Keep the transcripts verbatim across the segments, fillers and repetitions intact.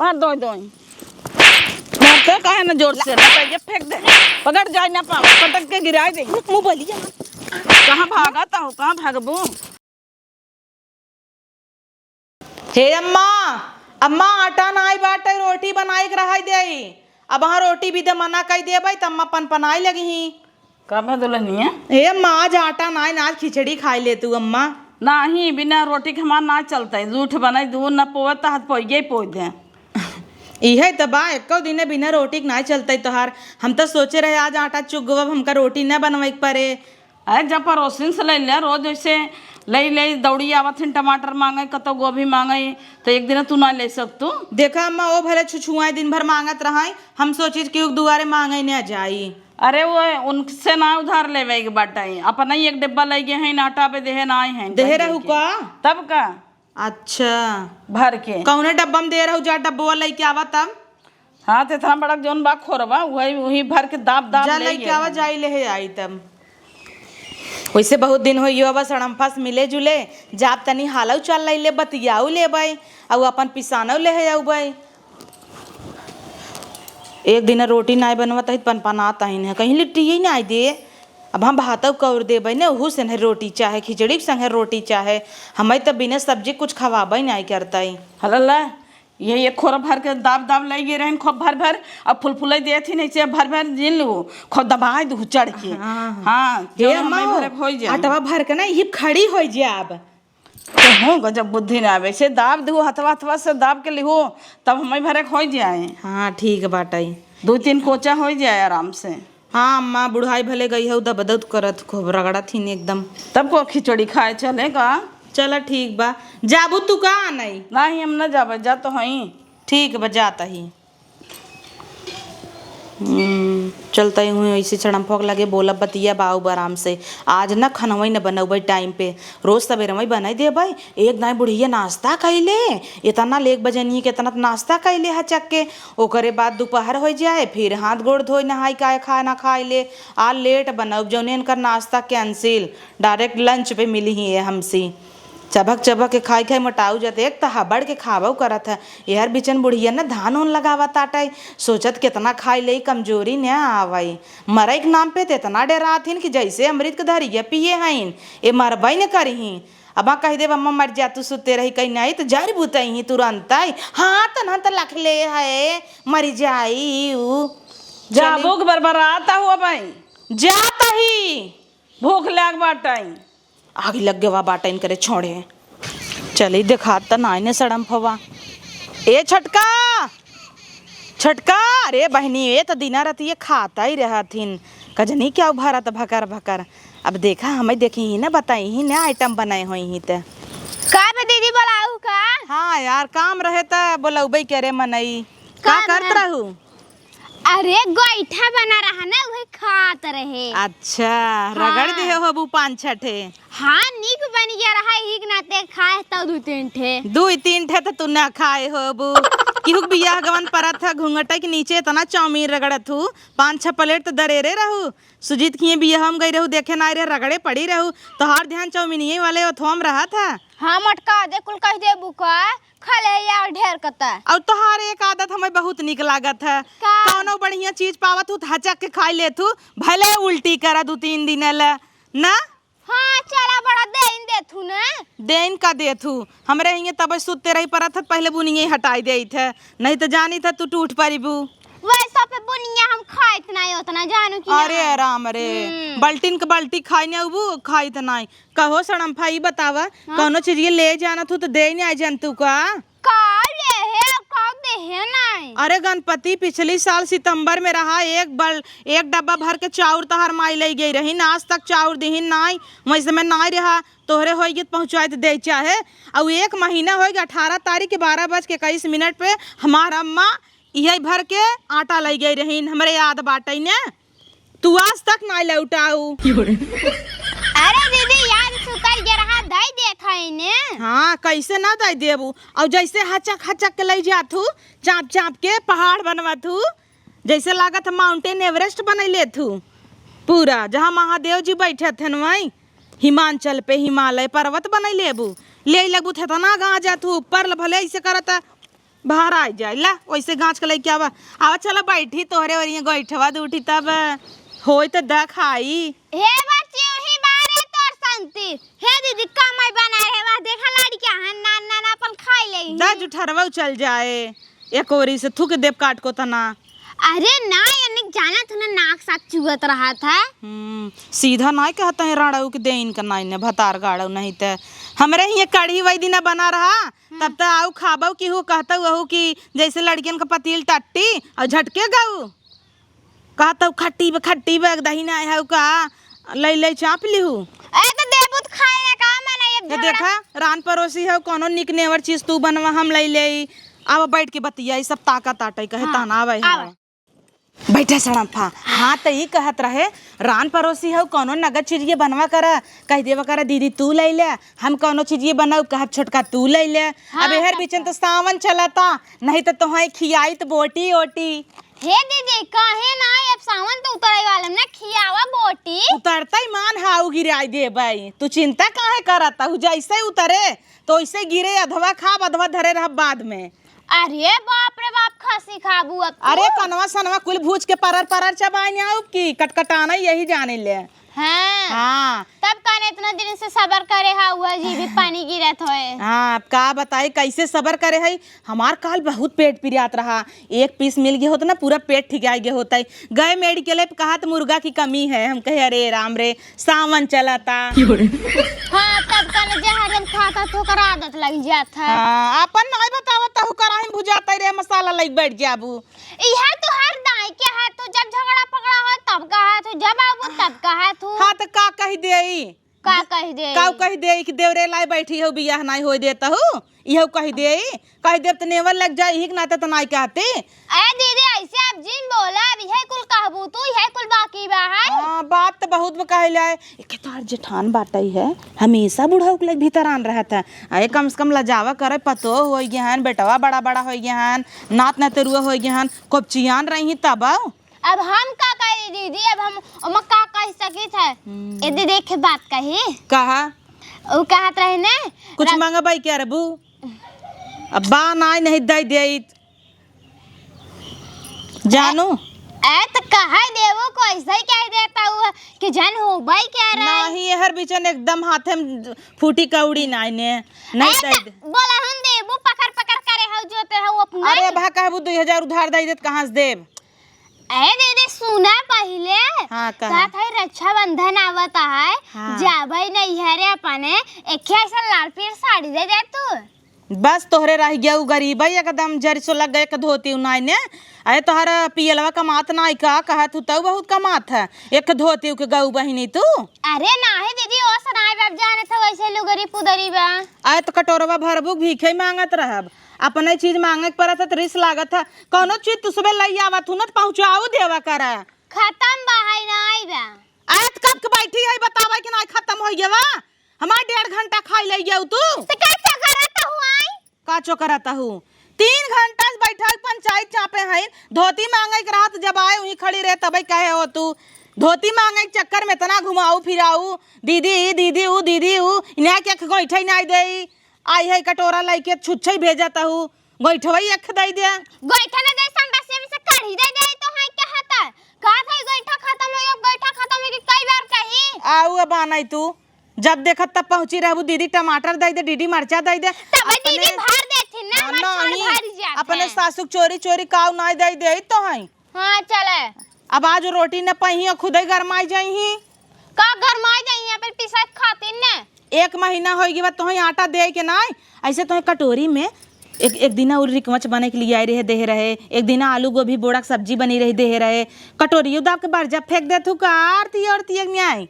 मार दो, दो। मारते काहे ना जोर से? लपैया फेंक दे। पकड़ जाए ना पावे, पटक के गिराए दे। मुँह बोली जा। कहाँ भागत हो? कहाँ भागबू? हे अम्मा, अम्मा, आटा नाई बाटे, रोटी बनाई के रहाई देई। अब हाँ रोटी भी दे मना कई देबै, त अम्मा पनपनाई लगी ही। का बा दुल्हनिया? हे अम्मा, आज आटा नाई ना, आज खिचड़ी खाई ले तू अम्मा। नाही, बिना रोटी के हमार ना चलता है। जूठ बनाई, दूध न पोवे त हाथ पोइये पोइ दे। इहे त बा, एको दिने बिना रोटी के ना चलता है तोहार। हम त सोचे रहे आज आटा चुग गवा, हमका रोटी न बनवाई के पड़े। अरे, जब पड़ोसिन से ले ले, रोज ऐसे ले ले, दौड़ी आवत हिन, टमाटर मांगे, कतो गोभी मांगे, तो एक दिन तू ना ले सकतू? देखा अम्मा, ओ भले छुछुआए दिन भर मांगत रहाई, हम सोचित कि उ दुआरे मांगे न जाई। अरे, वो उनसे ना उधार लेवे के बाटे, अपना ही एक डिब्बा ले गए हैं, आटा पे देहे ना आए हैं, देहे रहू का? तब का? अच्छा। भर के। कौने डब्बा में दे रहू, जा डब्बवा लेके आवा तब? हाँ, तो इतना बड़ा जौन बा खोरवा, वही, वही भर के दाब दाब जा ले लेके आवा, जाई ले आई तब। वैसे बहुत दिन हो गयो बा सड़म्फा से मिले जुले, जाब तनी हालौ चाल ले, ले बतियाऊ लेबै, अउ अपन पिसानौ ले आउबै। एक दिन रोटी नाय बनवत है, पनपनात है, कहीं लिट्टिए नाय दे। अब हम भातौ कौर देबै ने, ओहू से नहीं रोटी चाहे, खिचड़ी के संगे रोटी चाहे, हमें तो बिना सब्जी कुछ खवाबै नाय करतै। हलला, ये, ये खोरा भर के दाब दाब ले गए रहन, खूब भर भर, अब फुलफुलै देत ही नहीं से भर भर जिन लू, खूब दबाए दू चढ़ के। हाँ, हाँ। हाँ, हे जो अम्मा हमें हो, भरे होई जाए। अटवा भर के ना, ये खड़ी होई जाए अब। तो हो गजब बुद्धि ना आवे, से दाब दू हथवा, हथवा से दाब के लिहो, तब हमें भरे होई जाए। हाँ, ठीक बाटै। दो तीन कोचा होई जाए आराम से। हाँ अम्मा, बुढ़ाई भले गई है, दबदब करत, खूब रगड़त ही एकदम। तब को खिचड़ी खाए चले का? चला ठीक बा, जाबू तू का नहीं? नहीं, हम न जाबे, जा तो हई। ठीक बा, जात ही। हम्म, चलत ही हुई ऐसे सड़म्फक लगे बोलब बतिया बाऊ आराम से। आज न खनवई न बनौबै टाइम पे, रोज सवेरे में बनाई देबै। एक दाई बुढ़िया नाश्ता कैले, इतना लेक बजनिए के इतना नाश्ता कैले हचक के, ओकरे बाद दोपहर होइ जाए, फिर हाथ गोड़ धोए, नहाई के आए, खाना खाए ले, आ लेट बनब, जौने इनकर नाश्ता cancel, direct lunch पे मिली ही ये हमसी। चबक चबक के खाई खाई मोटाऊ जाते, एक त हबड़ के खाबौ करत है, एहर बिचन बुढ़िया न धान उन लगावत आटै, सोचत केतना खाई ले, कमजोरी न आवै। मरै के नाम पे त एतना डेरात हिन कि जैसे अमृत के धरिया पिए हइन, ए मरबै न करिहीं। अब कहि देब, "अम्मा मरि जा, तू सुते रही," कही नहीं, त जरि बुतइहीं तुरंतै। हाँ, तनहन त लखले है, मरि जाई ऊ। जाबो के बरबरात हुआ भाई। जात ही। भूख लाग बाटै। आगि लग गवा बाटै इनकरे छोड़े। चली देखात त नाई ने सड़म्फवा। ए छोटका, छोटका, अरे बहिनी, ए त दिना रतिये खातै रहथिन, कजनी क्या भरत भकर भकर। अब देखा, हमें देखिहीं न, बताइहीं न, item बनाए होइहीं त। का बे दीदी, बोलाऊ का? हाँ यार, काम रहे त बोलौबै करे मनई। का का करत ना? रहू? अरे, गोइठा बना रहा ना, उहे खात रहे। अच्छा, हाँ। रगड़ देहे होबू पाँच छठे। हाँ, नीक बनि गया रहा, यही के नाते खाए तो दू तीन ठे। दू तीन ठे त तू ना खाए होबू। किहुक बियाह गवन परत ह, घूंघटे के नीचे इतना चाउमीन रगड़त हू, पाँच छह plate त दरेरे रहू। सुजीत किए बियाह में गई रहू, देखे ना रहे, रगड़े पड़ी रहू। तोहार ध्यान चाउमीनिये वाले ओथवा में रहत ह। हाँ, मोटका, दे कुल कहि देबू का? खा ले यार ढेर कता। अउर तोहार एक आदत हमें बहुत नीक लागत है। का? कौनो बढ़िया चीज पावत हू त हचक के खाई लेत हू, भले उल्टी करा दू तीन दिन ले, ना? हाँ, चला बड़ा देइन देत हू ना। देइन का देत हू? हमरे हिये तब सुत्ते रही परत है, पहले बुनिये हटाई देइत है, नहीं त जानित है तू टूट परिबू। वैसा पे बुनिया हम खाइत नाई उतना, जानू कि अरे ना? राम रे, हम्म। बल्टिन के बल्टी खाई ने अबू, खाइत नाई। कहो सड़म्फा, ई बतावा, हाँ? कौनो चीज ये ले जाना तू तो दे नहीं आई जनतू का? का ले हे, का दे हे नहीं? अरे गणपति, पिछली साल सितंबर में रहा, एक बल-, एक डब्बा भर के चाउर तोहार माई ले गई रही, आज तक चाउर दिहिन नाई, वैसे में नाई रहा, तोहरे होई गई त पहुँचाए त दे चाहे। अउ एक महीना होई गई, अठारह तारीख के बारह बज के इक्कीस मिनट पे हमार अम्मा इहे भर के आटा ले गई रहीन, हमरे याद बाटै ने। तू आज तक नाई लौटाऊ। अरे दीदी, याद सुतल जे रहा, दई देत हई ने। हाँ, कैसे ना दई देबू? अउ जैसे हचक हचक के लई जात हू, चाँप चाँप के पहाड़ बनवत हू, जैसे लागत ह Mountain Everest बनई लेत हू। पूरा जहाँ महादेव जी बैठत हन वहीं हिमाचल पे हिमालय पर्वत बनई लेबू, ले लगबू त एतना गा जात हू ऊपर ल, भले ऐसे करत ह। बाहर आ जाए ला, वैसे गाँच के लइके आवा। आवा, चला बैठी, तोहरे ओरिया गोइठवा दूठी, तब होई त द खाई। हे बच्ची, वही बारे तोर संती। हे दीदी, कमाई बनाए रहे, वाह, देखा लाड़ी क्या है, नान नान अपन खाई ले ही। द जुठरवा चल जाए, एक ओरी से थूक देब काट को तना। अरे ना, यानी जानत हूँ ना, नाक साथ चुअत रहा था। हम्म, सीधा नाई कहता है राड़ऊ के देइन का नाई ने भतार गाड़ऊ नहीं ते। हमरे हियाँ कढ़ी वही दिना बना रहा, तब त आऊ खाबऊ की हूँ कहतऊ अहू कि जैसे लड़कियन का पतील टट्टी और झटके गऊ। कहतऊ खट्टी बे, खट्टी बे, दही ना है का, लई लई चाप लिहू। ए त देबू त खाए ला का, मैं ना ये ये झगड़ा देखा, रान परोसी है, कोनो निक नेवर चीज तू बनवा, हम लई लेई। अब बैठ के बतिया, ई सब ताकत आटे कहे हाँ, ताना आवे है। आवे। बैठा सड़म्फा। हाँ, त ई कहत रहे, रान परोसी हऊ, कौनो नगद चीजिए बनवा करा, कह देवा करा, "दीदी, तू लइ ले, हम कौनो चीजिए बनाऊ, कहब, 'छोटका, तू लइ ले।'" हाँ, अब एहर तब बीचन का। त सावन चलता, नहीं त तोहई खियाई त बोटी ओटी। हे दीदी, काहे ना, अब सावन त उतरे वाला ना, खियावा बोटी। उतरते ही मान हाउ गिराई देबई, तू चिंता काहे करत हऊ, जैसे उतरे, तो वैसे गिरे, अधवा खाब, अधवा धरे रहब बाद में। अरे बाप रे बाप, खसी खाबू अब तू। अरे कनवा सनवा कुल भूज के परर परर चबाए ने आउब की कटकटाना यही जाने ले। हाँ। हाँ। तब कने इतना दिन से सबर करे हा, हुआ जी भी पानी गिरत होए। हाँ, अब का बताई कैसे सबर करे है। हमार काल बहुत पेट पिरियात रहा, एक पीस मिल गए होत ना, पूरा पेट ठिकाई गए होता है। गए मेडिकल पे कहा त मुर्गा की कमी है, हम कहे अरे राम रे, सावन चलता। हाँ, तब कने जे हरदम खाता तो ओकर आदत लग जात है। हाँ, अपन नाई बतावत हऊ, कराही में भुजाता रे, मसाला लग बैठ जाबू। इहे तो हर दाई के है, तू जब झगड़ा पकड़ा हो तब कहा तू, जब आबू तब कहा तू। हाँ, तो का कह देई? का कह देई? का कह देई कि देवरे लाए बैठी हो, बियाह नाई होए देता हूँ, इहो कह देई। कह देब त नेवर लग जाए, इही के नाते त नाई कहती। ए दीदी, ऐसे अब जिन बोला, अब इहे कुल कहबू तू, इहे कुल बाकी बा है। हाँ, बात त बहुत बा कहले है। एके तोहार जेठान बाटई है, हमेशा बुढ़ऊ के लग भीतर आन रहत है। अरे कम से कम लजावा करे, पतोह होइ गए हन, बेटवा बड़ा बड़ा होइ गए हन, नात नतरुआ होइ गए हन, कोपचियान रही तब। अब हम का कही दीदी, अब हम ओमा का कह सकित है? हम्म। ए दीदी, एक बात कही। कहा? उ कहत रहे ने, कुछ रख- मंगबाई क्या रबू? अब बा नाई नहीं दे देइत। जानू? ए, त कहे देवो को ऐसे ही कह देता हुआ कि जन होबई क्या रहे? नहीं, हर बीचन एकदम हाथे में फूटी कौड़ी नाई ने, नहीं ए, दे त दे। बोला हम देबो पकड़ पकड़ करे हऊ जोते हऊ अपने। अरे भा कहबू दुई हजार उधार दे देत, कहाँ से देब? ए दीदी, सुना पहिले। हाँ, कहा। कहत है रक्षाबंधन आवत है, हाँ। जाबे नैहरे अपने, एक ऐसा लाल पीयर साड़ी दे दे तू। बस तोहरे रह गया उ गरीब है एकदम, जरी सो लग गए एक धोती उनाई ने। अरे तोहरा पियलवा कमात ना का, कहत हू तऊ बहुत कमात है, एक धोती के गऊ बहिनी तू। अरे नाही दीदी, ओ सुनाए बाप जाने था वैसे लुगरी पुदरी बा। अरे तो कटोरवा भरबू भीखे मांगत रहब, अपने चीज मांगे के परत है त रिस लागत है। कौनो चीज तू सुबह लई आवत हू न त पहुँचाऊ देवा करा। खतम बा है, नाई बा। आयत कब के बैठी है, बतावा कि नाई खतम होइ गवा? हमार डेढ़ घंटा खाई लई गऊ तू। त का चकराता हूँ आई? का चकराता हूँ? तीन घंटा से बैठल पंचायत चापे हैं, धोती मांगे के रहत जब आए वहीं खड़ी रहे तबे कहे हो तू। धोती मांगे के चक्कर में इतना घुमाऊ फिराऊ, दीदी, दीदी ऊ, दीदी ऊ, इन्हें के गोइठा ही नाई देई। आई है कटोरा लइके छुच्छे ही भेजत हूँ, गोइठवा ही अख दई दे। गोइठा ना दे, संडासिया में से काढ़ी दे दे, तो है क्या हता? का था गोइठा खत्म हो गया, गोइठा खत्म हो गया, कई बार कही? आऊ अब आनाई तू, जब देखत तब पहुँची रहबू, दीदी टमाटर दई दे, दीदी मरचा दई दे। तब अपने दीदी भर देथिन ना, हाँ, हमार छान नहीं, भर जात अपने है। सासू के चोरी चोरी काऊ नाई दई दे तो है। हाँ, चले। अब आज रोटी न पइहीं, खुदे गरमाई जइहीं। का गरमाई जइहीं? अपन पिसत खातिन ने। एक महीना होइ गवा तोहई आटा देइ के नाई, ऐसे तोहई कटोरी में एक, एक दिना उ रिकवच बने के लिए आई रहे, देहे रहे, एक दिना आलू गोभी बोड़ा के सब्जी बनी रही, देहे रहे, कटोरियो दाब के बरजा फेंक देत हूँ का आरती आरती एक में आई।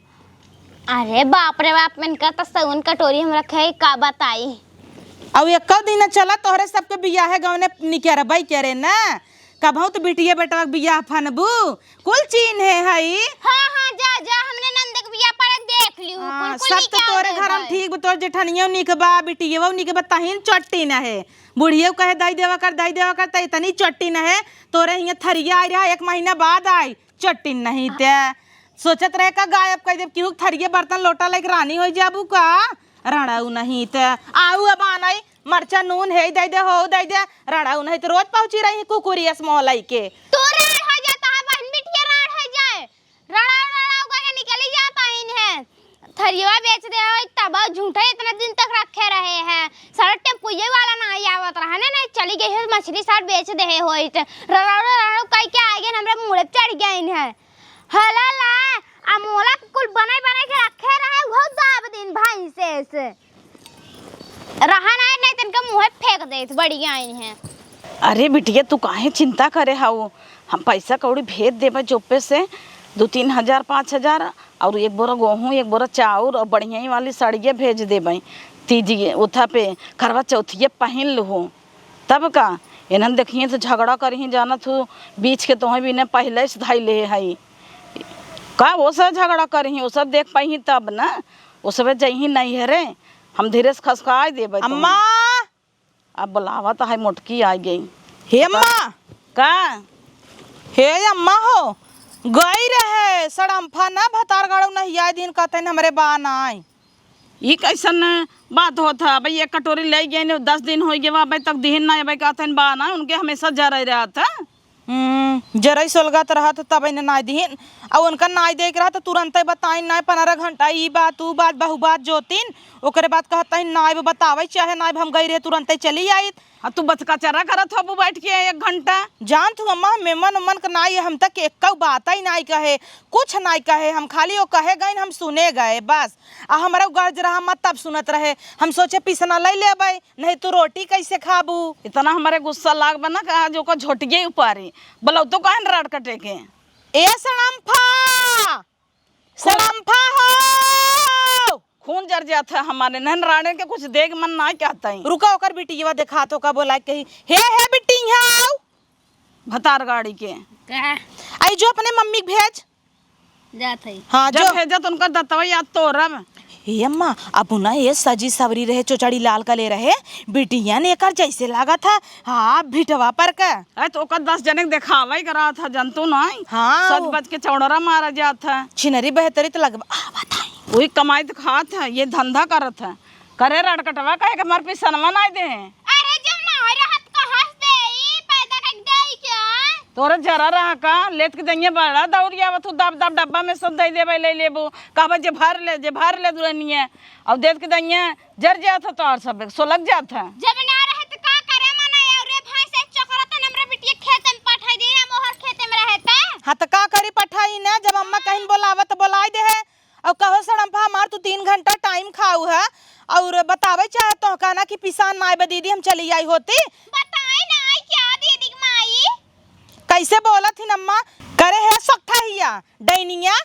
अरे बाप रे बाप, इनका त सउन कटोरी हम रखे, का बताई। अउ एको दिन चला, तोहरे सबके बियाहे गवने निकरबई करे ना, कबहू त बिटिया बेटवा के बियाह फनबू, कुल चीन्हे हई। हाँ, हाँ, जा, जा, हमरे नंद के बियाह पर देख लिहू, हाँ, कुल, कुल सब तो निकाल तोरे देबै। घर में ठीक बा, तोर जेठनियो निक बा, बिटियो निक बा, तहिन चट्टी न है। बुढ़ियो कहे, "दई देवा कर, दई देवा कर," त इतनी चट्टी न है, तोरे हियाँ थरिया आई रहा, एक महीना बाद आई, चट्टी नहीं ते। सोचत रहे का गायब कर देब, केहू के थरिये बर्तन लोटा लेके रानी हो जाबू का? रड़ाऊ नहीं ते। आऊ अब आनाई, मरचा नून है, दे दे, हो दे दे। रड़ाऊ नहीं तो रोज पहुँची रही कुकुरी अस मोह लइके। तू राड़ हो जाता है बहन बिटिया, राड़ हो जाए। रड़ाऊ रड़ाऊ करके निकली जाता इन्हें। थरियवा बेच दे हो तब झूठे इतना दिन तक रखे रहे हैं। सारा टेम्पुए वाला ना आवत रहा ने, नहीं चली गई हो मछली सार बेच दे हो। रड़ाऊ रड़ाऊ कह के आगे हमरे मुड़े पे चढ़ गए इन्हें। हला ला, आ मोला कुल बनाई बनाई के रखे रहे, उहो दाब दिन भैंसे से। रहा ना, नहीं तनका मुँहे फेंक देत, बढ़िया आई हैं। अरे बिटिया, तू काहे चिंता करे हऊ? हम पैसा कौड़ी भेज देबे चुप्पे से, दू तीन हजार, पाँच हजार, और एक बोरा गेहूँ, एक बोरा चाउर और बढ़िया ही वाली साड़िया भेज देबे। तीजिए उथा पे, करवा चौथिया पहिन लुहू। तब का? इन्हन देखिए तो झगड़ा करिहीं, जानत हूँ, बीच के तोहे भी ने पहिले से धइले हई। का वो सब झगड़ा करिहीं, वो सब देख पाइहीं तब ना, वो सब जइहीं नैहरे, हम धीरे से खसकाए देबे तोहे। अम्मा! अब बुलावत है, मोटकी आ गई। हे अम्मा! का? हे अम्मा हो, गई रहे सड़म्फा ना भतार गाड़ू नहिया दिन कहते हमरे बा नाई। ई कैसन बात होत है? अबे एक कटोरी ले गए ने, दस दिन हो गए, अबे तक दिहिन ना, अबे कहते हैं बा ना, उनके हमेशा जरे रहत है। हम्म, जरई सोलगत रहत तब इन्हें नाई दिहिन, और उनका नाई दे के रहत तुरंते बताइन नाई, पन्द्रह घंटा ई बात, ऊ बात, बहु बात जोतिन, ओकरे बाद कहत ही नाई बतावे चाहे नाई, हम गई रहे तुरंते चली आइत। हाँ, तू बचका चरा करत होबू बैठ के एक घंटा। जानत हूँ अम्मा, मेमन उमन के नाई, हम तक एक बात ही नाई कहे, कुछ नाई कहे, हम खाली वो कहे गइन, हम सुने गए बस। आ हमरा गर्ज रहा मत तब सुनत रहे, हम सोचे पिसना ले लेबै, नहीं तू रोटी कैसे खाबू? इतना हमरे गुस्सा लाग बा ना कि आज ओकर झोटिये उपारी, बोलौतो काहे न राड़ कटे के। ए सड़म्फा, सड़म्फा हो। खून जर जात है हमारे, नहन राड़े के कुछ देख मन ना कहता ही। रुका, ओकर बिटिया देखात हो का बोला के कही, "हे, हे बिटिया, आओ।" भतार गाड़ी के। का? आई जो अपने मम्मी के भेज। जात है। हाँ, जब जो। भेजत उनकर दतवा याद तोरब। हे अम्मा, अब ना ये सजी सवरी रहे, चोचड़ी लाल कले रहे, बिटिया ने एकर जैसे लागत है, हाँ, भिटवा पर का। अरे तो ओकर दस जने के देखावे के रहत है, जनतू नहीं। हाँ। सज बज के चौड़रा मारा जात है। छिनरी बेहतरी तो लगवा, आ, बताई। वही कमाई तो खात है, ये धंधा करत है। करे रड़कटवा कहे के हमार पिसनवा नाई दे। अरे जब नाई रहत कहस देई, पैदा कइके देई क्या? तोरे जरा रहा का, लेत के दइये बड़ा दौड़ी आवत हूँ, दब दब डब्बा में सब दे देबे, ले लेबू। कहबे जे भर ले, जे भर ले दुल्हनिया। और देत के दइये जर जात है तोहर सब, सोलग जात है। जब ना रहे तो का करे मना, और रे भैंस एक चोकरा तन हमरे बिटिया खेते में पठाई दी, हम ओहर खेते में रहे त। हाँ तो का करी, पठाई ना, जब अम्मा कहीं बोलावत बोलाई दे है। और कहो सड़म्फा हमार, तू तीन घंटा टाइम खाऊ है और बतावे चाहे तो कहना कि पिसान ना आए बा दीदी, हम चली आई होती। बताए ना आई क्या दीदी के माई? कैसे बोलत ही अम्मा? करे है सख्ता हिया डैनिया,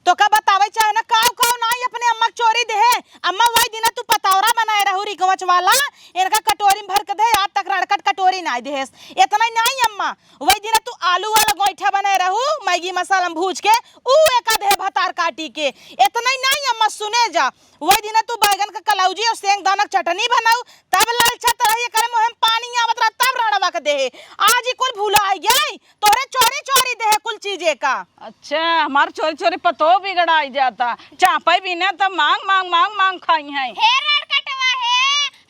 तो का बतावे चाहे ना काऊ काऊ ना आई अपने अम्मा के चोरी देहे। अम्मा वही दिना तू पतौरा बनाए रहू रिकवच वाला, इनका कटोरी में भर के दे, आज तक रड़कट कटोरी ना देहेस। इतना ही नहीं अम्मा, वही दिना तू आलू वाला गोइठा बनाए रहू, मैगी मसाला में भूज के, ऊ एक आधे भतार काटी के। इतना ही नहीं अम्मा, सुने जा, वही दिना तू बैगन के कलौजी और सेंग दाना के चटनी बनाऊ, तब लालचत रही, एकरे मुँह में पानी आवत रहा, तब राड़वा के देहे। आज ही कुल भुला गई, तोहरे चोरी चोरी देहे कुल चीज एका। अच्छा, हमार चोरी चोरी पतो बिगड़ाई जाता, चापे भी ना तब मांग मांग मांग मांग खाई हैं। हे रड़कटवा हे,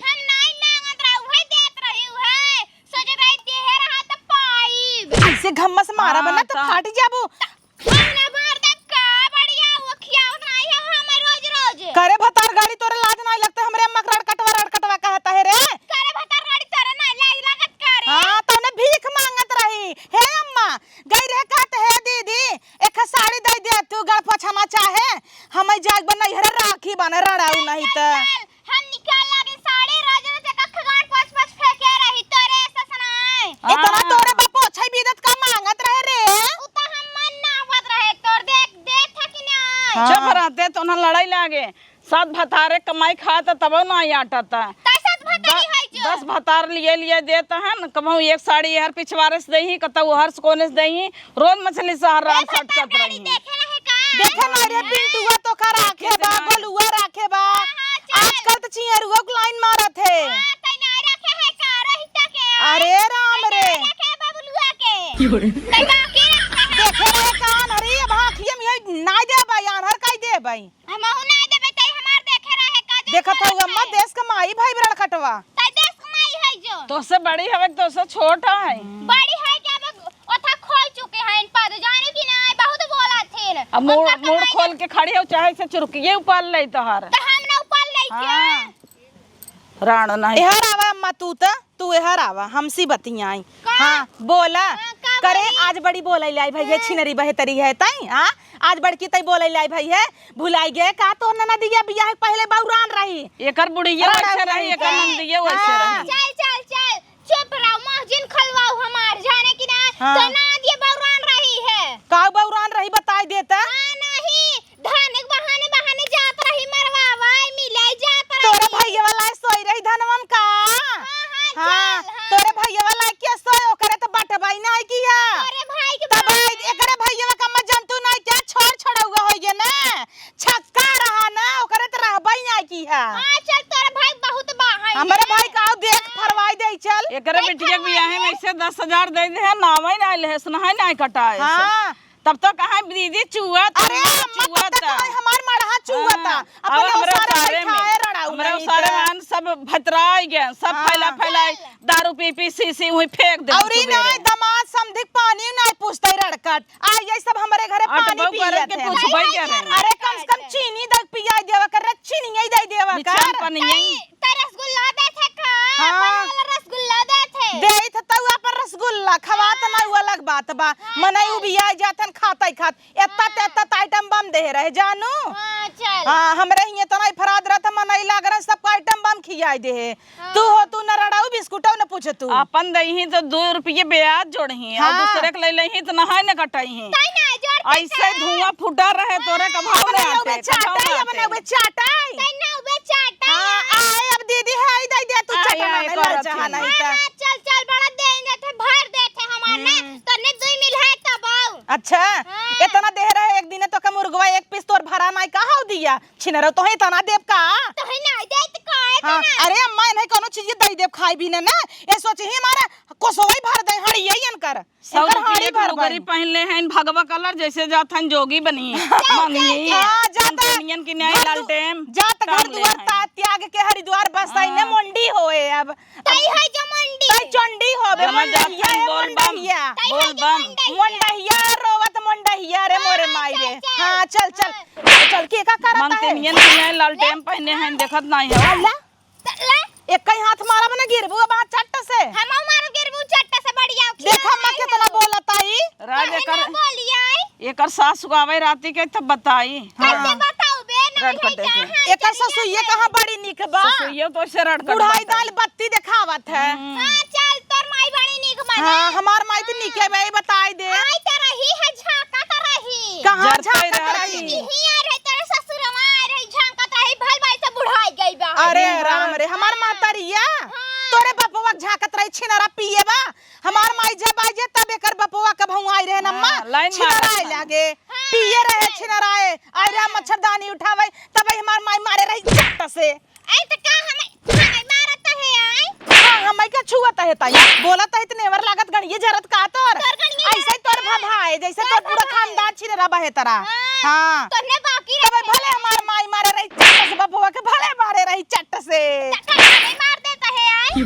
हम नाई मांगत रहा, उहे देत रही, उहे। सोचे रही देहे रहा त पाइब। ऐसे घम्मस मारा हाँ, बना तो त फाट जाबू। त-, हमने भर दे का बढ़िया वो खियावत रही है हमें रोज रोज। करे भतार गाड़ी, तोरे लाज नाई लगते, हमरे अम्मा के रड़कटवा रड़कटवा कहता है रे। करे भतार गाड़ी, तोरे नाई लाज लागत का रे? हाँ, तौने भीख मांगत रही। हे अम्मा, गई रहे कहत, "हे दीदी, एक साड़ी दे दे तू, गड़ पोछना चाहे, हम जाग बन नैहरे राखी बने रड़ाऊ नहीं त।" चल, हम निकाल लागे साड़ी, राजा से कख गाड़ पोछ पोछ फेंके रही तोरे ससनाए। इतना हाँ। तोरे बा पोछई बीदत का मांगत रहे रे? उ त हम मन ना आवत रहे तोर, देख, देख था कि नहीं? हाँ। चुप रहते तो ना लड़ाई लागे। सात भतारे कमाई खात तबो ना आटत। तै सात भतारी द-, है जो। दस भतार लिए लिए देत हन, कबहू एक साड़ी हर पिछवारे से देही, कतौ हर से कोने से देही, रोज मछली सहर ए राम भतार सटकत गाड़ी रही। देखे रहे का? देखे ना रे, हाँ। पिंटुआ तो का राखे बा, कितना? गोलुआ राखे बा। हाँ, हाँ, चल। आजकल तो चियरुआ के लाइन मारत है। हाँ, तै ना रखे है का, रहिता के? अरे राम तै रे। ना रखे है बबलुआ के। तै का के रखे है? देखे रहे कान, अरे अब आँखिए में यही नाई दे भाई, आन्हर काई दे भाई। हमहू ना देबे, तै हमार देखे रहे का, देख देखत हऊ अम्मा, रहे। देश के माई भाई बड़ा कटवा। तै देश के तोसे बड़ी हवे कि तोसे छोट है? बड़ी है कि अब ओथा खोल चुके हैं इन पर, जाने कि ना, बहुत बोला थे। अब मुड़, उनका मुड़ कमाई खोल के खड़ी हो, चाहे से चुरकिए उपाल ले तोहार। तो हम ना उपाल ले के। हाँ। राण नहीं। एहर आवा अम्मा, तू त, तू एहर आवा, हमसी बतियाई। का? हाँ, बोला। हाँ, का करे, बोली? आज बड़ी बोलइ लाई भइया, हाँ। छिनरी बहेतरी है तई, हाँ? आज बड़की तई बोलइ लाई भइया, भुलाई गए का तोर ननदिया बियाह के पहिले बौरान रही? एकर बुढ़िया राण वैसे रही, रही एकर है। ननदिया वैसे हाँ। रही। चल, चल, चल, चुप रहो, मुँह जिन खोलवाओ हमार, जाने कि ना, हाँ। तो ननदिया बौरान रही है। का बौरान रही, बताई देता? हाँ, नहीं, धान के बहाने, बहाने जात रही, मरवावा, मिले जात रही। तोरे भइया वाला सोई रही धनवा में का? हाँ, हाँ, हाँ, चल, हाँ। तोरे भइया वाला के सोए, ओकरे तो बटवाई नाहीं किहा। तोरे भाई के तब भाई। एकरे भइया का मत जानतू नाहीं क्या? छोर छोड़ौआ होइ गे ना, छक्का रहा ना, ओकरे तो रहबई नाहीं किहा। हाँ, चल, तोरे भाई बहुत बा है हमरे ना। भाई का देख हाँ। फरवाई दे चल। एकरे ए, बिटिया के बियाहे में फरवाई दे। ऐसे दस हजार दे दे है, नावई नाहीं लेहस, नहाई नाहीं कटाए। हाँ। तब तो कहाँ दीदी चुअत, अरे अम्मा, तब तो चुअत। कहाँ हमार मड़हा चुअत। हाँ, अपने अब हमरे ओसारे उसारे में, खाए रड़ाऊ हमरे नहीं ओसारे तो। में सब भतराई गए, सब हाँ। फैला फैलाई, दारू पी पी सी सी वहीं फेंक दे और ई सुबेरे। नाहीं, दमाद समधिक पानी नाहीं पूछते रड़कट। आ ये सब हमरे घरे पानी अटबो करे पियत के है। पूछबे करे। अरे कम से कम चीनी दे पिया देवा कर, चीनी यही दे देवा बिछन कर। पनिया। तई रसगुल्ला देथे का? हाँ। अपन वाला रसगुल्ला देथे। देई थ तऊ अपन रसगुल्ला, खवात हाँ। ना उ अलग बात बा। हाँ, मनई चल। उबिया जातन खातई खात। एत्ता हाँ। तेत्ता त item बम देहे रहे जानू। हाँ, चल। हाँ, हमरे हियाँ एतना इफराद रहत मनई लाग रहे, सबका item बम खियाई देहे। हाँ। तू हो, तू न रड़ाऊ बिस्कुटऊ न पूछतू। अपन दइही त दो रुपये ब्याज जोड़ही, और हाँ। दूसरे के ले लेही त नहाए न कटाइही। तई ना जोड़ ऐसे धुआं फूटा रहे तोरे कभाव अपने ना उबे आटे, कभाव चाटे, ना अपने आटे। उबे चाटे। तई ना उबे चाटे। हाँ, आए अब दीदी है, दे दे तू आए, चटना आए, नहीं, करत ललचा ही। नहीं हाँ, तो। हाँ, चल, चल, बड़ा दे देथे, भर देथे हमार ना, हम्म। तने दुई मिल है तब आऊ। अच्छा, हाँ। एतना देह रहे, एक दिन तो का मुर्गवा एक piece तोर भरा नाहीं, कहाँ दिया? छिनरो तोहे एतना देब का? तोहे नाहीं देत का, हाँ, एतना? अरे अम्मा, इन्हें कौनो चीज दे देब खाई भी ना, ना। ये सोचे ही हमारा कोसोई भर दे, हड़िया इनकर। सौ इनकर रुपये हाड़ी के भर लुगरी बन। पहन ले हैं, भगवा colour जैसे जात हैं जोगी बनी। मंगनी, हाँ, जात कंपनियन की न्याय घर दु-, लालटेन, जात घर टांग ले दुआर हैं। ता-, त्याग के हरिद्वार बस हाँ। आईने मोंडी होए अब। तई है जो मोंडी। तई चंडी होबे, जमा जात मोंडहिया हैं, है, बोल बम, मोंडहिया। तई है बोल जो बम। मोंडहिया। मोंडहिया, रोवत मोंडहिया रे हाँ, मोरे हाँ, माई चल, रे। चल। हाँ, चल, चल। हाँ। चल, चल, के का करत है? मंगनियन की न्याय लालटेन ले। पहने हैं, देखत नाहीं है। अल्लाह। त-, ले। एक कई हाथ मारब ना गिरबू अब चट्ट से। हम मारब गिरबू चट्ट से बढ़िया। देख अम्मा केतना बोलत आई। राज काहे एकर, ना बोली आई? एकर सास को आवे राती के तब बताई। कैसे हाँ। बताऊ बे? नहीं रड़ है कटे के। जहाँ एकर चली ससुइया जाते। कहाँ बड़ी निक बा? ससुइया तो ऐसे रड़ कट बुढ़ाई बात है। दाल बत्ती देखावत है। हम्म। हाँ, चल तोर माई बड़ी निक बा हाँ, ना। हमार माई तो निके बे, बताई दे। आई त रही है, झांका त रही। कहाँ जरते झांकत रहती। रही? इही आ रही, तोरे ससुरवा आ रही, झांकत रही, भल भाई से बुढ़ाई गई बा। अरे हम्म, राम रे, हमार हाँ। महतरिया, हाँ। तोरे बपवा के झांकत रही, छिनरा पिए बा। हमार माई जब आई जे, तब एकर बपवा के भौंआई रहे न अम्मा, हाँ, लाइन छिनराए मारत लागे। हाँ, पिए रहे, हाँ। छिनराए। अरे हाँ। मच्छरदानी उठावे, तब हमार माई मारे रही चट्ट से। आई त का हम, हमें मारत है, आई? हाँ, हमें का छुअत है ताई? बोलत है त नेवर लागत गणिये झरत का तोर? तोर गणिये ऐसे झरत तोर का? भभाए, जैसे तोर तोर पूरा भभाए। खानदान छिनरा बहे तरा। हाँ, हाँ। तोहने बाकी तब रखे। भले हमार माई मारे रही चट्ट से, बबुआ के भले मारे रही चट्ट से। त का हमें मार देता है, आई?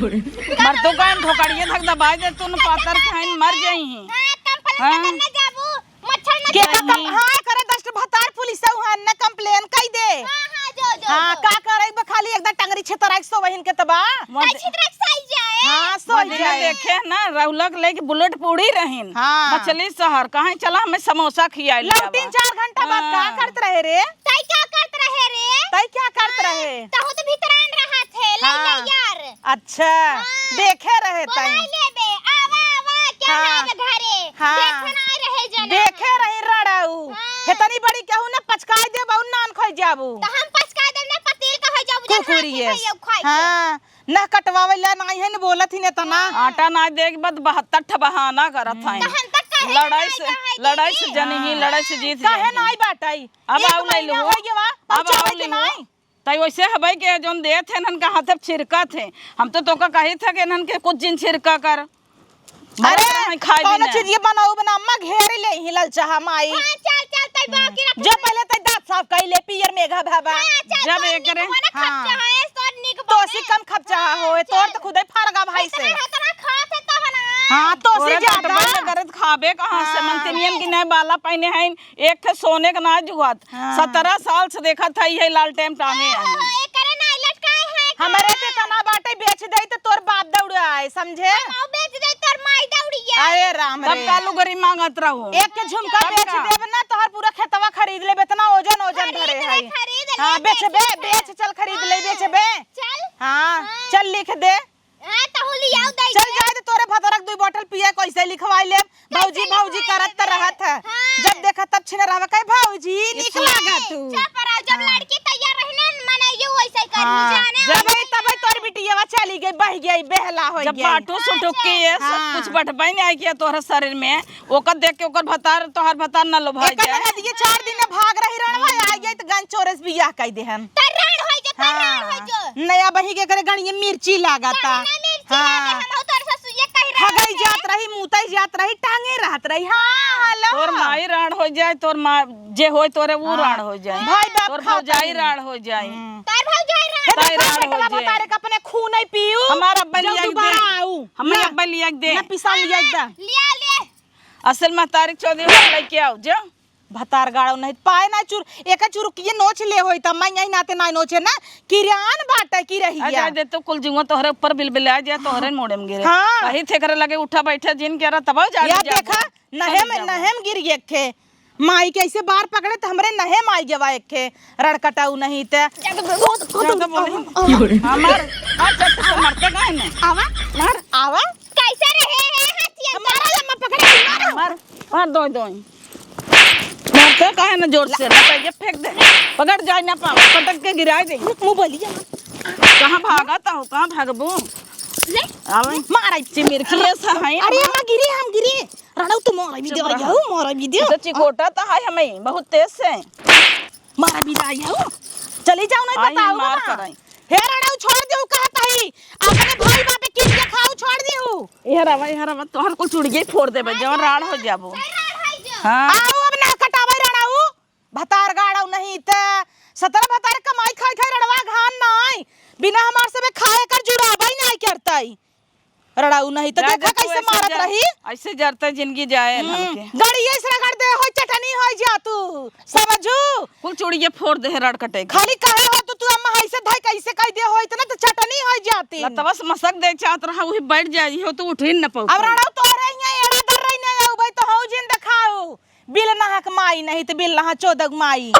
मर तो कान ठोकरिए धक दबाए दे, तू न पातर खाइन मर जाई हैं। हाँ, कंप्लेन हाँ। करने जाबू। मच्छर न के का काटी। कम-, हाँ, करे दस ठो भतार पुलिस है, वहाँ न कंप्लेन कई दे। हाँ, हाँ, जो, जो, हाँ, जो। का करे, बा खाली एकदम टंगरी छितराई के सोवहिन के तबा। मत- कई छितराई के साई जाए। हाँ, सो मदीना जाए। देखे ना, राहुला के लेके बुलेट पूड़ी रहिन। हाँ। मछली शहर, कहाँ चला हमें समोसा खियाई ले लौटिन आवा। चार घंटा बाद का हाँ। करत रहे रे? तई का करत रहे रे? तई क्या करत हाँ, रहे? तहु तो भीतरान रहा थे, ले हाँ। ले यार। अच्छा, हाँ। देखे रहे बोलाई ताई। लेबे, आवा, आवा, क्या हाँ। नाम घरे? हाँ। देखन आए रहे जना। देखे रही रड़ाऊ। हाँ। हेतनी बड़ी केहू ना पचकाई देबू, नान खोई जाबू। तो हम पचकाई देब ना, पतील का हो जाबू, जब कुकुरिये। हाथी भैया खाई के। हाँ, ना कटवावे ला नाई है, न बोलत ही न तना। हाँ। आटा ना देख बद बहत्तर ठा बहाना करत हैं। तो हम तक काहे लड़ाई ना से, आए लड़ाई से दीदी? जनी ही, हाँ। लड़ाई से जीत काहे जाई। ना आई बाटाई? अब एक आऊ ले महीना लो। हो गया, अब आऊ पहुंचावे ले के लो। नाई? तई वैसे हबे के जौन देत है, इनहन का हाथे छिरकत है। हम तो तोका कही था कि इनहन के कुछ जिन छिरका कर। अरे, बहुत रहे खाए कौनो बिना। चीज ये बनाऊ बना, अम्मा घेर ले ही ललचाहा माई। हाँ, चल, चल, तई बाकी रख जो ले। पहले तई दांत साफ कई ले, पियर मेघा भाबा। हाँ, चल, जब तोर एकरे निक बना हाँ। खपचा है, तोर निक तो बने। सी कम खपचा हाँ, हो, तोर चल। तो खुदे फरगा भाई कैसे? इतना है, इतना खात है तब ना। हाँ, तो से तोरे ज्यादा। पेटवा में गरज खाबे कहाँ से? हाँ। मनतिनियन की नए बाला पहने हैं, एक ठे सोने का ना जुआत। हाँ। सत्रह साल से देखत है, यही लालटेन टांगे हैं। ओहो, एकरे ना लटकाए हैं का? हमरे ते तना बाटे, बेच दे तो तोर बाप दौड़ आए, समझे? हम बेच दे, तोर माई दौड़ी है। अरे राम तब रे। का लुगरी मांगत रहो। एक के झुमका तब बेच का? देब ना, तोहर पूरा खेतवा खरीद लेबे, इतना ओजन, ओजन खरीद धरे ले, है। खरीद ले, हाँ, बेच बेचबे, ले। बेच, चल खरीद ले, हाँ। बेचबे। चल। हाँ, हाँ। चल लिख दे। हाँ, तहु लियाऊ दे चल दे। जाए दे, तोरे भतरक दुई बोतल पिए, कैसे लिखवाई लेब? कैसे भौजी, भौजी लिखवाई करत त लेबे? रहत है। हाँ। जब देखा तब छिने रहबे, कहे, "भौजी, नीक इतने लागत तू।" चुप रह, जब हाँ। लड़की तैयार रही ना, मने ये वैसे ही करी, हाँ। जाने जब वाली तब ना। तोर बिटिया चली गई, बह गई, बेहला हो जब गई। बाटू हाँ, सुटुक के जा। ये सब हाँ। कुछ बटबे नहीं आई किया तोहरे शरीर में, ओकर देख के ओकर भतार, तोहर भतार न लोभा एकर जाए। ननद ये चार दिन में भाग रही रणवा, हम्म। आ गई त गन चोरस बियाह कई देहन। तर्रान होई जो, तर्रान होई हाँ। जो। नया बही के करे गणिये मिर्ची लागता। गणिये मिर्ची हाँ। लागे, हम तोर ससुर ये कही रहे हगई हैं। जात रही, मुतई जात रही, टांगे रहत रही। हाँ, हाँ। हेलो। तोर माई राण हो जाए, तोर माँ जे होए तोरे वो हाँ। राण हो जाए। भाई बाप तोर खा भौजाई कहीं। राण हो जाए। हम्म। तोर भौजाई राण। हे ताई देखो, राण हो बेटवा जाए। भतारे के अपने खून नहीं पीऊ। हमारा अब्बा जो लिया के दोबारा दे। आऊ। हमारा ना। अब्बा लिया के दे। ना पिसा लिया के दे। लिया, लिया। असल महतारी चौधरी वाला लेके आओ, जा। भतार गाड़ो नहीं पाए ना चुर-, एका चुरुकिए नोच ले होई त मैं यही नाते ना नोचे ना, किरान बाटे की रही आ गया। जा दे तो कुल जुआ तोहरे ऊपर बिलबिला जा, तोहरे मोड़े में गिरे। हाँ। वही थे करे लगे उठा बैठा जिन के रहा तब जा या जा देखा, जा। नहे चल में, जाओ। नहे में गिर गए खे। माई के ऐसे बार पकड़े त हमरे नहे माई गवा एक खे। रड़कटाऊ नहीं ते। ज्यादा बोली। हमार, हमार चट्ट से मरते गए ने। आवा, मार। आवा। कैसे रहे हैं हथियार? हमारा लम्बा पकड़े, मारो। मार, मार दो, दो। मारते काहे ना जोर से? ना ये फेंक दे। पकड़ जाए ना पाओ, पटक के गिराए दे। मुँह बोली जा। कहाँ भागा था हो? कहाँ भागबू? ले। आवे। मारा इच्छे मेरे खिए से है। अरे अम्मा गिरी, हम गिरी। रणऊ तो मारा भी चुप दे रहा। जाऊ, मारा भी दे। तो चिकोटा तो है हमें, बहुत तेज से। मारा भी दे जाऊ। चली जाऊ नहीं आई बताऊ मार ना। कराई। हे रणऊ छोड़ देऊ कहत हई। अपने भाई बापे किन के खाऊ छोड़ देऊ। इहर आवा, इहर आवा, तोहर कुल चुड़िये फोड़ देबे, जवन राड़ हो जाबो। हाँ। आऊ अब ना कटावे रणऊ। भतार गाड़ऊ नहीं त। सतरा भतार कमाई खाई खाई रणवा घान नाई। बिना हमार सबे खाए कर जुड़ाबई नाई करतई। रड़ाऊ नहीं तो जा देखा दे तू कैसे ऐसे मारत जा, रही। ऐसे जरते जिंदगी जाए हम्म, इनके। गड़िए से रगड़ दे, होई चटनी होई जा तू, समझू? कुल चूड़िए फोड़ दे है रड़ कटे के। खाली कहे हो तू, तू अम्मा ऐसे धाई कैसे कह दे हो, इतना तो चटनी होई जाती। लतवा से मसक दे चाहत रहा, वही बैठ जाई हो, तू उठ ही न पाऊ। अब रड़ाऊ तोहरे ही है, एड़ा दर रही नहीं आऊ भाई, तो हऊ जिन देखाऊ। बिल नहक माई नहीं तो बिल नहा चोदक माई।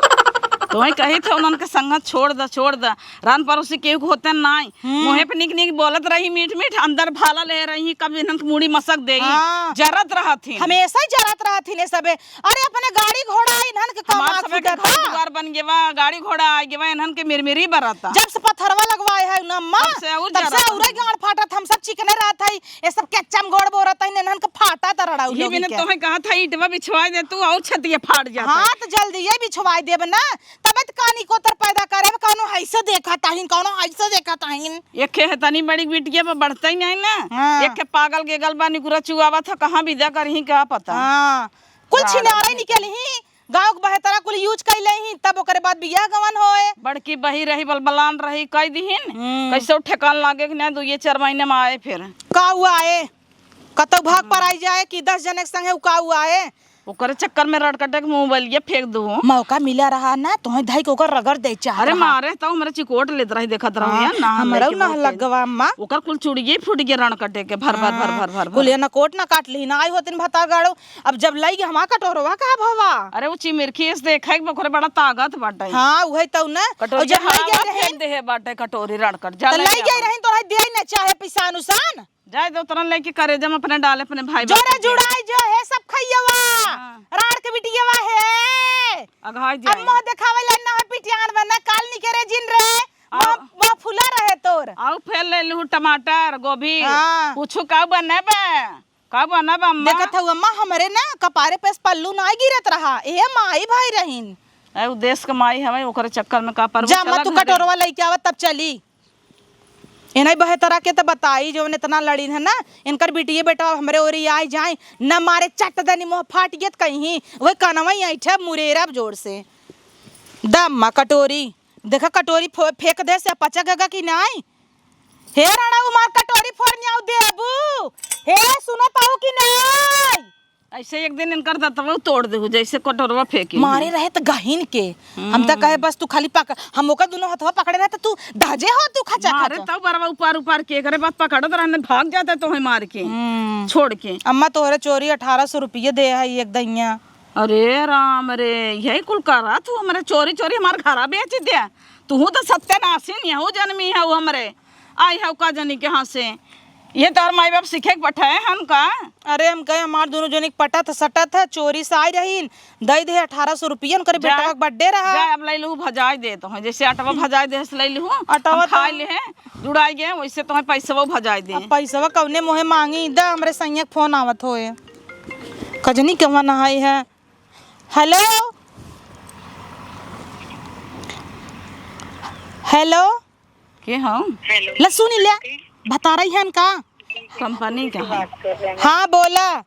तोहे कही थे उन्हन के संगत छोड़ द, छोड़ द। रान पड़ोसी केहू के होते नाई। हम्म। मुँहे पे निक निक बोलत रही मीठ मीठ, अंदर भाला ले रही, कब इन्हन के मूड़ी मसक देई। हाँ। जरत रहत हिन। हमेशा ही जरत रहत हिन ये सबे। अरे अपने गाड़ी घोड़ा इन्हन के हमार कमा सबे के खुदा घर था। दुआर बन गेवा, गाड़ी घोड़ा आ गेवा, इन्हन के मिरमिरी बरता। जब से पथरवा लगवाए है उन्हन अम्मा, तब से और तब से जरत औरे है। गाड़ फाटत, हम सब चिकने रहत है। ये सब केच्चा में गोड़ बोरत है, इन्हन के फाटा त रड़ाऊ यही लोगी मैंने के। तोहे कहा था, ईंटवा बिछवा दे तू, और छतिया फाट जाता। हाँ, तो जल्दी ये बिछवा देब ना, तबे तो कानी कोतर पैदा करे, कौनो हैसो देखा ताहिन, कौनो हैसो देखा ताहिन। एक है तनी बड़ी बिटिया पर बढ़ता ही नहीं ना। हाँ। एक है पागल गेगल बा, निकुरा चुआवा था, कहाँ विदा करही, का पता। हाँ, कुल राड़ छिनारे में। निकल ही, गाँव के बहतरा कुल use कइले ही, तब ओकरे बाद बियाह गवन होए। बड़की बही रही, बलबलान रही, कई दिहिन। हम्म। कैसे ठेकान लागे कि नहीं, दो ये चार महीने में आए फिर। का हुआ आए? कतौ भाग पर आई जाए कि दस जने के संगे उ का हुआ आए? ओकरे चक्कर में रड़कटे के मोबाइलिया फेंक दू। मौका मिला रहा ना, तोहे धई के ओकर रगड़ दे चाहत अरे रहा। मारे तो हमरे चिकोट लेत रही, देखत रहो हाँ, यार, ना हमरौ लेके ना बहुत लगवा अम्मा। ओकर कुल चुड़िए फूट गए रड़कटे के, भर, भर, भर, हाँ, भर, भर, भर। कुलिया ना कोट ना काट ली ना, आई होतिन भतार गाड़ो। अब जब लई गए हमार कटोरवा का भवा। अरे वो चिमिरखी से देखे के ओकरे बड़ा ताकत बाटे। हाँ, उहे तौ ना। और कटोरी जब लई हवा गए रहे फेंक दे है बाटे कटोरी रड़कट। जा तो ले लई गए आवा। रहे तो रहे दे ना चाहे पिसान उसान। जाए दो तरन लेके करेजा में अपने डाले अपने भाई जोरे बहन के। जुड़ाई जो है सब खैयवा। हाँ। राड़ के बिटियवा है। अघाई अब जाए। मुँह देखावे ला ना है पिटियान बना काल निकरे जिन रे। आओ। मुँह, मुँह फुला रहे तोर। आओ फेर ले लू टमाटर, गोभी। हाँ। कुछ का बने बे? का बना बा अम्मा? देखत हऊ अम्मा, हमरे ना कपारे पे से पल्लू नाई गिरत रहा। ए माई भाई रहीन। ए, उ देश के माई हवे, ओकरे चक्कर में का परबू? जा अम्मा, चला तू घरे। कटोरवा लइके आवा, तब चली। एनही बहतरा के त बताई, जौन एतना लड़ीन है ना, इनकर बिटिये बेटा हमरे ओरी आई जाए, न मारे चट देनी मुँह फाट गेत कहीं, वही कनवा ही ऐठे मुरेरब जोर से। द अम्मा कटोरी, देखा कटोरी फो-, फेंक दे से पचक गगा कि नाई? हे राणा, उ मार कटोरी फोड़ न्याऊ दे एक दिन इनकर दतवा तोड़ देहु, जैसे कटोरवा फेंकी। मारे रहे त गहिन के। हम त हम्म। कहे बस तू खाली पक-, हम ओकर दुनो हथवा पकड़े रहे त तू धजे हो, तू खचा मारे खचा। तब बरवा उपार उपार के करे, बस पकड़त रहने, भाग जाता तोहे मार के, हम्म। छोड़ के। अम्मा तोहरे चोरी अठारह सौ रुपये दे है एक दइया। अरे राम रे, यही कुल करा तू हमरे चोरी चोरी हमार घरा बेच दे। तू तो सत्यानाशी नहीं हो, जन्मी है वो हमरे। आई हउ का जनी के हाथ से। ये तोहर माई बाप सीखे के पठाए हन का? अरे हम कहे हमार दुनो जनी के पटत ह, सटत ह, चोरी से आई रहीन, दई दे अठारह सौ रुपया, उनकर जा, बेटवा के birthday रहा। जा, अब लई लहू भजाई दे तोहे, जैसे अटवा भजाई दे से लई लहू, अटवा हम खाए तो ले हैं, जुड़ाई गए, वैसे तोहे पैसवा भजाई दे। अब पैसवा कौने मुँहे मांगी, दा हमरे सैया के फोन आवत होए। कजनी कहवा नहाई है। हेलो, हेलो। के हौ? हेलो। ला सुनी ले, नमस्ते। बता रही है का? कंपनी का है? बात कर रहे हैं। हाँ, बोला।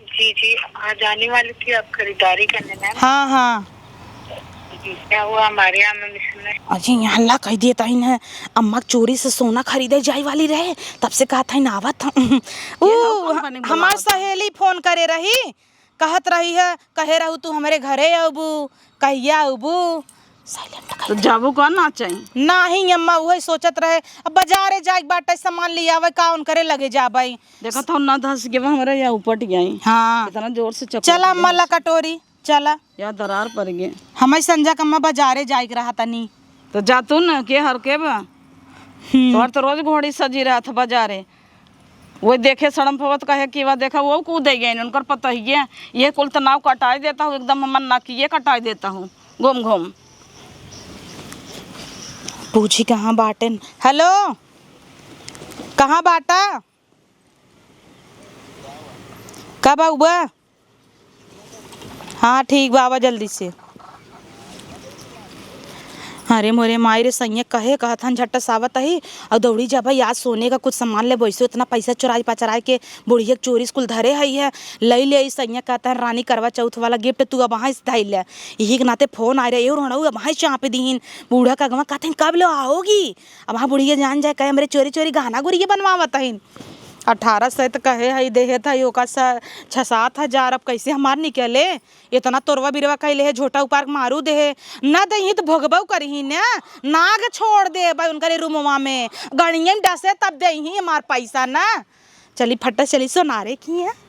जी, जी, आज आने वाली थी आप खरीदारी करने, मैम। हाँ, हाँ। जी, क्या हुआ हमारे यहाँ, मैम, इसमें? अजी, यहाँ हल्ला कह दिए तहिन है, अम्मा के चोरी से सोना खरीदे जाए वाली रहे, तब से कहत हइन आवत हम। ये उ, लोग कंपनी हमार बुलावत है। सहेली फोन करे रही, कहत रही है, कहे रहू तू हमरे घरे अउबू, कहिया अउबू? Silent कर तो दे। जाबू का ना चाही? नाही अम्मा, उहे सोचत रहे, अब बाजारे जाए के बाटे, सामान ले आवे का, उनकरे लगे जाबे। देखत हौ ना धस के हमरे या उपट गई। हाँ। इतना जोर से चपक चला गई। अम्मा ला कटोरी, चला। या दरार पड़ गई। हमें संजा के अम्मा बाजारे जाए के रहा तनी। तो जा तू न, के हर के बा? हम्म। तोहर तो रोज घोड़ी सजी रहत बाजारे। वो देखे सड़म पवत कहे कि वह देखा वो कूदे गए, उनकर पता ही है। ये कुल तो नाव कटाई देता हूँ, एकदम हमर नकिये कटाई देता हूँ, घूम घूम। पूछी कहाँ बाटेन। हेलो, कहाँ बाटा? कब आउबा? हाँ, ठीक बा, आवा जल्दी से। अरे मोरे माई रे, सैया कहे कहत हन झट्ट से आवत ही, अउ दौड़ी जाबा, आज सोने का कुछ सामान लेबो, ऐसे इतना पैसा चुराई पचराई के बुढ़िया के चोरी से कुल धरे हई है, लई ले आई। सैया कहत हन रानी करवा चौथ वाला gift तू अबहीं से धई ले, यही के नाते फोन आए रहे, "ए रोहणऊ अबहीं चाँप दीहिन।" बूढ़ा का अगवा कहत हन, "कब लो आओगी?" अब हाँ बुढ़िया जान जाए, कहे हमरे चोरी चोरी गहना गुरिया बनवावत हइन। अठारह सौ त कहे हई, देहे त हई, ओका स-, छः सात हजार, अब कैसे हमार निकले? इतना तोरवा बिरवा कैले है, झोटा उपार के मारू देहे, न देही त भोगबऊ करिही न, नाग छोड़ देबे उनकरे रूमवा में, गणिये में डसे तब देही हमार पैसा न। चली फट्टा चली सोनारे की है।